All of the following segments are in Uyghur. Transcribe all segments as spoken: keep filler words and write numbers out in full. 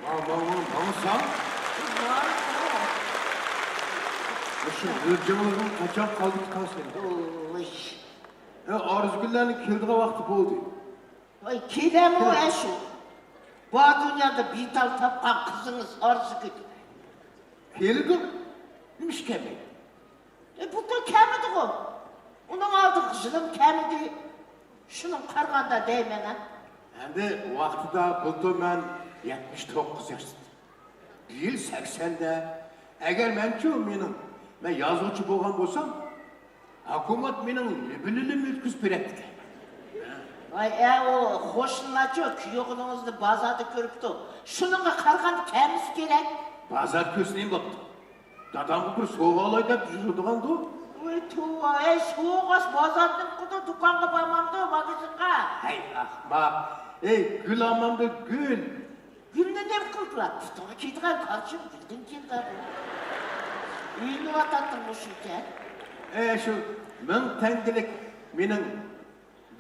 ماڭا، ماڭا، ماڭا ساڭ؟ مۇشۇ غىلجىڭلىرىڭ قاچان قالدى قالسۇن؟ ۋوي. ئارزۇگۈللەرنى كېلىدىغان ۋاقتى بولدى. ۋاي، كېلەمۇ ئەشۇ؟ بار دۇنيادا بىتال تاپقان قىزىڭىز ئارزۇگۈل. كېلىدۇ. نېمىشقا كەلمەيدۇ؟ ئە، بۇلتۇر كەلمىدىغۇ. ئۇنىڭ ئالدىغا يىلىم كەلمىدى. شۇنىڭغا قارىغاندا دەيمەن ھە. ئەمدى ۋاقتىدا بۇلتۇر مەن يەتمىش توققۇز ياشتا. بىيىل سەكسەندە. ئەگەر مەنچۇ مېنىڭ، مەن يازغۇچى بولغان بولسام، ھاكىمىيەت مېنىڭ لىبىنىلىمنى ئۆتكۈزۈپ بېرەتتىكەن. ۋاي ئە، ئۇ قوشنىلارچۇ، كۈيئوغلىڭىزنى بازاردا كۆرۈپتۇ. شۇنىڭغا قارىغاندا كەلمىسە كېرەك. بازار كۆرسە نېمە بوپتۇ؟ دادامغا بىر سوۋغا ئالاي دەپ يۈرىدىغاندۇ. ۋاي توۋا، ئەي سوۋغا بازاردا نېمە قىلىدۇ، دۇكانغا بارمامدۇ، ماگىزىنغا؟ ھەي ئەخمەق، ئەي گۈل ئالمامدۇ، گۈل. گۈلنى نېمە قىلدىلا؟ پۇتىغا كىيىدىغان كالچۇن گۈلدىن كېلىدۇ بۇ. ئۆيلىنىۋاتاتتىڭ مۇشۇ ئىكەن. ئەي شۇ مىڭ تەڭگىلىك مېنىڭ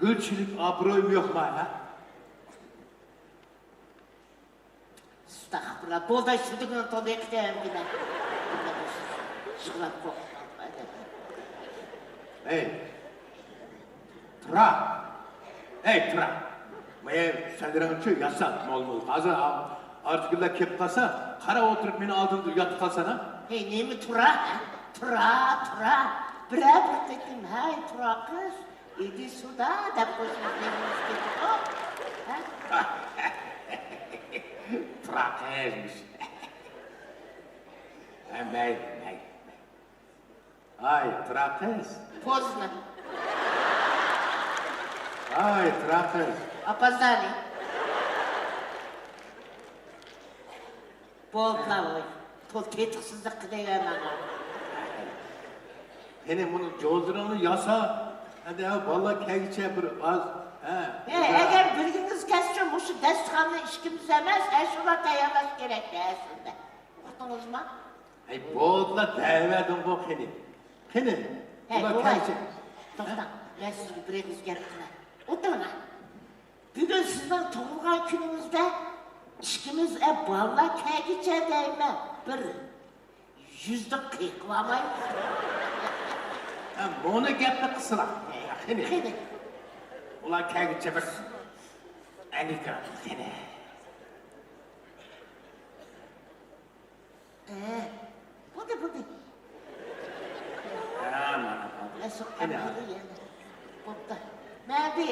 گۈلچىلىك ئابرۇيۇم يوقما ھە؟ ئەستەغپۇرۇللا، بولدى، شۇدىكىنى تولۇق قىلىۋەرگىنە. يىغلاپ قورقۇپ قالدىم. ھەي، تۇرا! ھەي، تۇرا! مايا سەنلىرىڭچۇ ياسا، مول-مول. ھازىر ئارزۇگۈللەر كېلىپ قالسا، قارا ئولتۇرۇپ مېنىڭ ئالدىمدا ياتىپ قالسانا. ھەي، نېمە تۇرا؟ تۇرا، تۇرا! بىرەر بىر قېتىم، ھەي، تۇرا قىز! ئىدى سۇدا دەپ قويسىڭىز مېنىڭىز كېتىدۇ. ھە؟ تۇراق قىزمىش. ھە، مەيلى، مەيلى. ھاي، تۇراق قىز. Поздно. ھاي، تۇراق قىز. Опоздали. بولدىلا، ۋاي. تول تېتىقسىزلىق قىلىۋەرمەڭلار. قېنى، مۇنۇ جوزىرىڭنى ياسا. ئەدە، بالىلار كەلگۈچە بىر ئاز، ھە. ھە، ئەگەر بىرگىڭىز كەلسىچۇ، مۇشۇ دەستىخاننى ئىككىمىز ئەمەس، ئەشۇلا تەييارلاش كېرەك ئەسلىدە. ئۇقتىڭىزمۇ؟ ھەي، بولدىلا، دەۋەردىڭغۇ قېنى. قېنى، ھەي، بۇلار بوۋاي، كەلسە. توختاڭ، مەن سىزگە بىر ئېغىز گەپ قىلاي. ئولتۇرۇڭ. بۈگۈن سىزنىڭ تۇغۇلغان كۈنىڭىزدە ئىككىمىز ئە بالىلار كەلگۈچە دەيمەن، بىر يۈزنى قېقىۋالمايمىز. ھە، مۇنۇ گەپنى قىلسىلا. قېنى. قېنى. ئۇلار كەلگۈچە بىر ئەنىكا قېنى. ئە، بولدى، بولدى. ھە، مانا بولدى. ئە، سوققان قېنى، بولدى يەنە. بوپتۇ. مەن بىر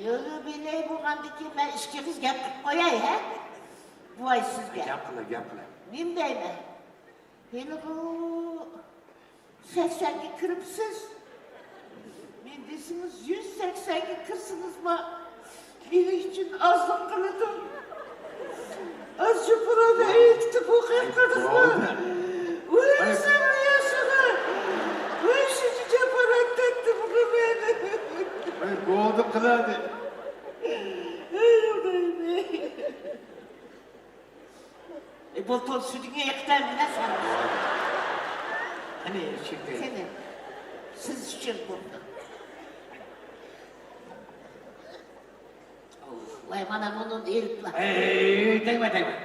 يولۇ بىلەي بولغاندىكىن مەن ئىككى قىز گەپ قىلىپ قوياي، ھە؟ بوۋاي سىزگە. گەپ قىلە، گەپ قىلە. نېمە دەيمەن؟ ھېلىغۇ سەكسەنگە كىرىپسىز. مەن دېسىڭىز يۈز سەكسەنگە كىرسىڭىزمۇ، مېنىڭ ئۈچۈن ئازلىق قىلىدۇ. ئاز چوپۇرۇنى ئېيتىپ ئوقۇپ قىلدىڭىزمۇ؟ ۋاي، سەن ياشىغا. ۋاي، شۇنچە جاپا تارتتىمغۇ مەن. ۋاي، بولدى قىلادى. ئەي، خۇدايىم. ئە، بۇ تول سۈتۈڭگە يېقىتاي مانا سەن. قېنى، شۈكۈر. قېنى، سىز ئۈچۈن بوپتۇ. ۋاي، مانا مۇنۇنى ئېلىپلا. ئەي، تەگمە، تەگمە.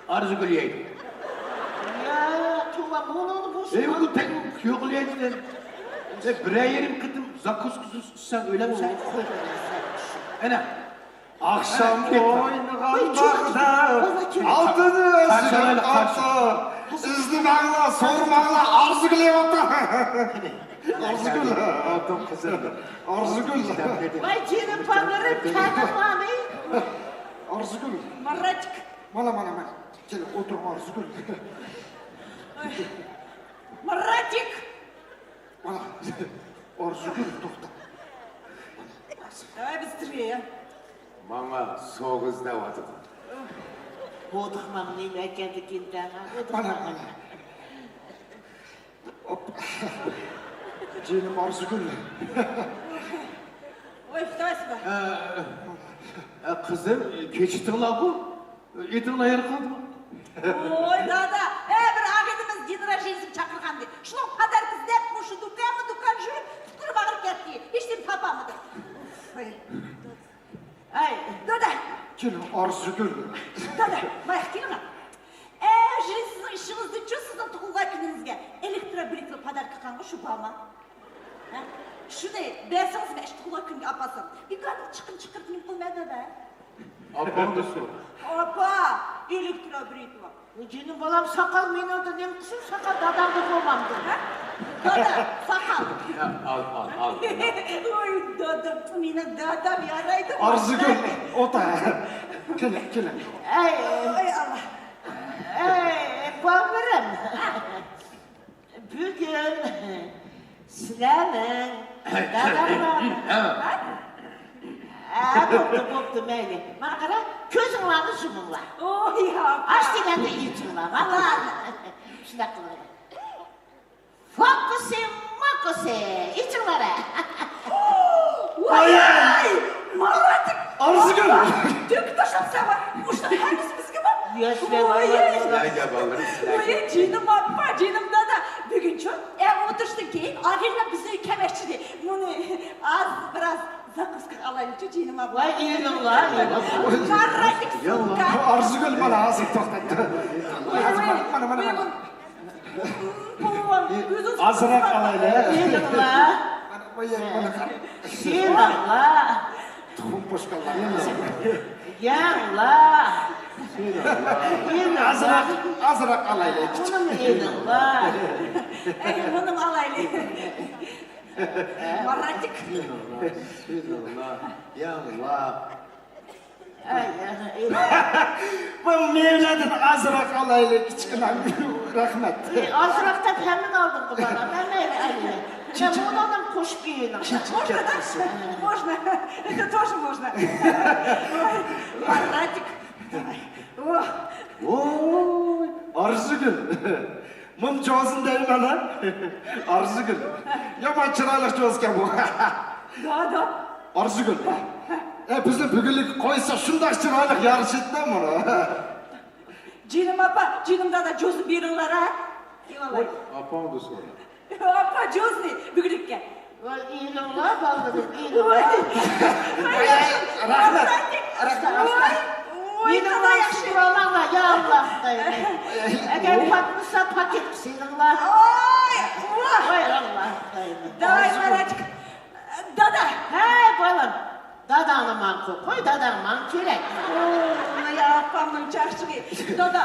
ئارزۇگۈل يەيدۇ. يا، توۋا، مۇنۇنى بوش. ئەي، بۇ تەگمە، يوق يەيدۇ. ئەي، بىرەر يېرىم قېتىم زاكۇسكىسىز ئىچسەڭ ئۆلەمسەن. قوي، قوي، قوي. ئەنە. ئاخشام ئوينىغان باغدا ئالتۇن ئۆسۈپ قاپتۇ. ئىزدىمەڭلار، سورىماڭلار، ئارزۇگۈل يەۋاپتۇ. ئارزۇگۈل. ئالتۇن قىزىم. ئارزۇگۈل. ۋاي جېنىم بالىلىرىم، كەلدىڭلارمۇ؟ ئارزۇگۈل. ماراتىك. مانا، مانا، مانا. كېلىپ ئولتۇرۇڭ، ئارزۇگۈل. ماراتىك. مانا، ئارزۇگۈل، توختا. داۋاي، بىز تۈرگەن. ماڭا سوغۇز دەۋاتىدۇ. بولدۇق، ماڭا نېمە ئەكەلدى كىنتەڭ؟ مانا، مانا. جېنىم ئارزۇگۈل. ۋاي، خۇداي سىلەر. ئە، ئە، قىزىم، كېچىكتىڭلارغۇ؟ ئېتىڭلار يېرى قالدىمۇ؟ ۋوي، دادا، ھە، بىر ئاغىنىمىز دىن راژىنىسىنى چاقىرغانىدى. شۇنىڭ قادەر ئىزدەپ، مۇشۇ دۇكانمۇ دۇكان يۈرۈپ، پۇتلىرىم ئاغرىپ كەتتى. ھېچنېمە تاپالمىدىم. ۋاي. ئەي، دادا، كېلىڭ، ئارزۇگۈل. دادا، باياق كېلىڭ. ئە، سىزنىڭ ئىشىڭىزدىچۇ، سىزنىڭ تۇغۇلغان كۈنىڭىزگە ئېلېكتروبرىتۋا پاداركا قىلغانغۇ، شۇ بارمۇ؟ ھە؟ شۇنى بەرسىڭىز، مەن شۇ تۇغۇلغان كۈنگە ئاپارسام. بىكاردىن چىقىم چىقىرىپ نېمە قىلىمەن دادا؟ ئاپاڭدىن سورا. ئاپا، ئېلېكتروبرىتۋا. جېنىم بالام، ساقال مېنىڭدە نېمە قىلسۇن، ساقال داداڭدا بولمامدۇ، ھە؟ دادا، ساقال. يا، ئال، ئال، ئال. ۋاي، دادام، مېنىڭ دادام يارايدۇ. ئارزۇگۈل، ئولتۇر. كېلىڭ، كېلىڭ. ئەي، ئەي، ئاللا. ئەي، بالىلىرىم. بۈگۈن سىلەرنىڭ داداڭلار. ھە، بوپتۇ، بوپتۇ، مەيلى. مانا قارا، كۆزۈڭلارنى يۇمۇڭلار. ئوي، يا. ئاچ دېگەندە ئېچىڭلار. مانا. شۇنداق قىلىڭلار. فوكۇسى، موكۇسى، ئېچىڭلار. ۋاي، ماڭا ئارزۇگۈل. دۆكۈپ تاشلاپسەن ۋاي. مۇشۇنىڭ ھەممىسى بىزگىمۇ؟ ياشلار، ۋاي. سىلەرگە بالىلىرىم، سىلەرگە. ۋاي، جېنىم ئاپا، جېنىم دادا. بۈگۈنچۇ ئەڭ ئولتۇرۇشتىن كېيىن ئاغىنىلەر بىزنى كەمەكچى ئىدى. بۇنى ئاز، بىراز زاكۇسكىغا ئالايلىچۇ، جېنىم ئاپا. ۋاي، ئېلىڭلار، ئېلىڭلار. ماررايدىك سۇكا. ئارزۇگۈل مانا ھازىر توختاپتۇ. ھازىر مانا، مانا، مانا، مانا. ئازراق ئالايلى. ئېلىڭلار. مانا، مانا، مانا قارا. سېلىڭلار. تۇخۇم قوشقانلار. يەڭلار. ئازراق، ئازراق ئالايلى. ئۇنىمۇ ئېلىڭلار. ئەي، بۇنىمۇ ئالايلى. ماراتىك. يەڭلار. ئەي، ئەي، ئەي. بۇ مېۋىلەردىن ئازراق ئالايلى، كىچىككىنە. رەھمەت. ئەي، ئازراق دەپ ھەممىنى ئالدىڭغۇ، بالام. ھەممەيلى، ئەي. مانا بۇنىڭدىن قوشۇپ يېيىڭ. Можно, да? Можно. Это тоже можно. Мартик. ۋوي، ئارزۇگۈل. مۇنۇ جوزىنى دەيمەن، ھە؟ ئارزۇگۈل. يامان چىرايلىق جوزىكەن بۇ. دادا. ئارزۇگۈل. ئە، بىزنى بۈگۈنلۈككە قويسا شۇنداق چىرايلىق يارىشىدىدە مانا. جېنىم ئاپا، جېنىم دادا، جوزىنى بېرىڭلار، ھە؟ ئاپاڭدىن سورا. ئاپا، جوزىنى بۈگۈنلۈككە. ۋاي، ئېلىڭلار، بالىلىرىم، ئېلىڭلار. ۋاي. ۋاي، رەھمەت. ئاستا، ئاستا. ۋاي، ۋاي، ئېلىڭلار، ياخشى. شۈكۈر ئاللاغا، يا ئاللا، خۇدايىم. ئەگەر پاتمىسا، پاكىت قىلسىڭلار. ۋاي، ۋاي. ۋاي، ئاللا، خۇدايىم. داي، ماراجىك. دادا. ھەي، بالام. داداڭنى ماڭا قوي، داداڭ ماڭا كېرەك. ئوي، ئاپامنىڭ چاقچىقى. دادا،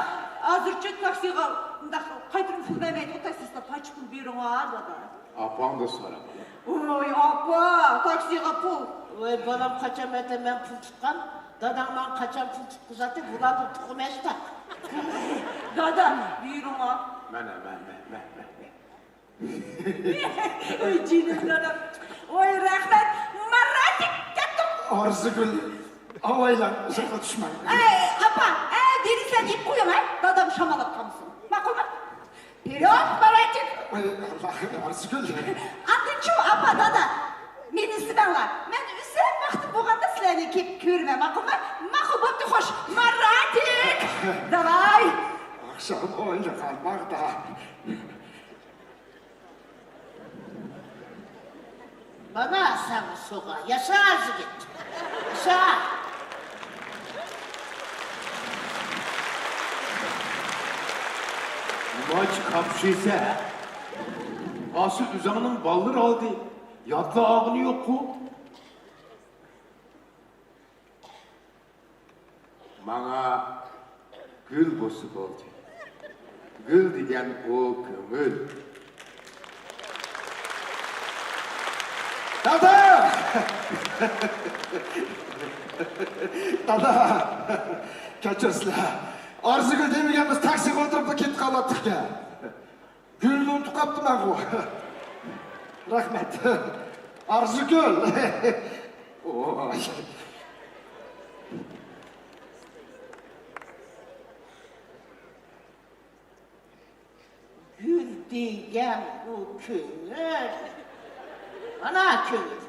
ھازىرچۇ تاكسىغا مۇنداق قايتۇرۇپ پۇل بەرمەيدىغۇ، تاكسىستا پاچە پۇل بېرىڭا، دادا. ئاپاڭدىن سورا، بالام. ۋوي، ئاپا، تاكسىغا پۇل. ۋوي، بالام، قاچان مەن پۇل تۇتقان؟ داداڭ ماڭا قاچان پۇل تۇتقۇزاتتى؟ بۇلاردىن تۇغۇم ھەشتە. دادا، بېرىڭا. مانا، مانا، مانا، مانا، مانا. ۋوي، جېنىم دادام. ۋوي، رەھمەت. ماراتىك كەتتۇق. ئارزۇگۈل، ئاۋايلاڭ، ئۇزاققا چۈشمەڭ. ئەي، ئاپا، ئەي، دېدى سەن يەپ قويۇڭ، ھە؟ دادام شاماللاپ قالمىسۇن. ماقۇلمۇ؟ Вперёд, ماراتىك! ئاي، ئاللا، ئارزۇگۈل. ئاندىنچۇ، ئاپا، دادا، مېنى ئىزدىمەڭلار. مەن ئۇزاق ۋاقتىم بولغاندا سىلەرنى كېلىپ كۆرىمەن، ماقۇلمۇ؟ ماقۇل، بوپتۇ، خوش. ماراتىك! داۋاي! ئاخشام ئوينىغان باغدا. مانا ساڭا سوۋغا، ياشا يىگىت، ياشا! نېمانچە كاپشىسە؟ ئاشۇ ئۆزۈڭنىڭ بالىلىرى ئالدى، ياتلا ئالغىنى يوققۇ؟ ماڭا گۈل بولسا بولدى. گۈل دېگەن ئۇ كۆڭۈل. دادا! دادا! كەچۈرسىلەر. ئارزۇگۈل دېمىگەن بىز تاكسىغا ئولتۇرۇپلا كېتىپ قالاتتۇقكەن. گۈلنى ئۇنتۇپ قاپتىمەنغۇ. رەھمەت. ئارزۇگۈل. ۋاي. گۈل دېگەن ئۇ كۆڭۈل. ئانا كۆڭۈل.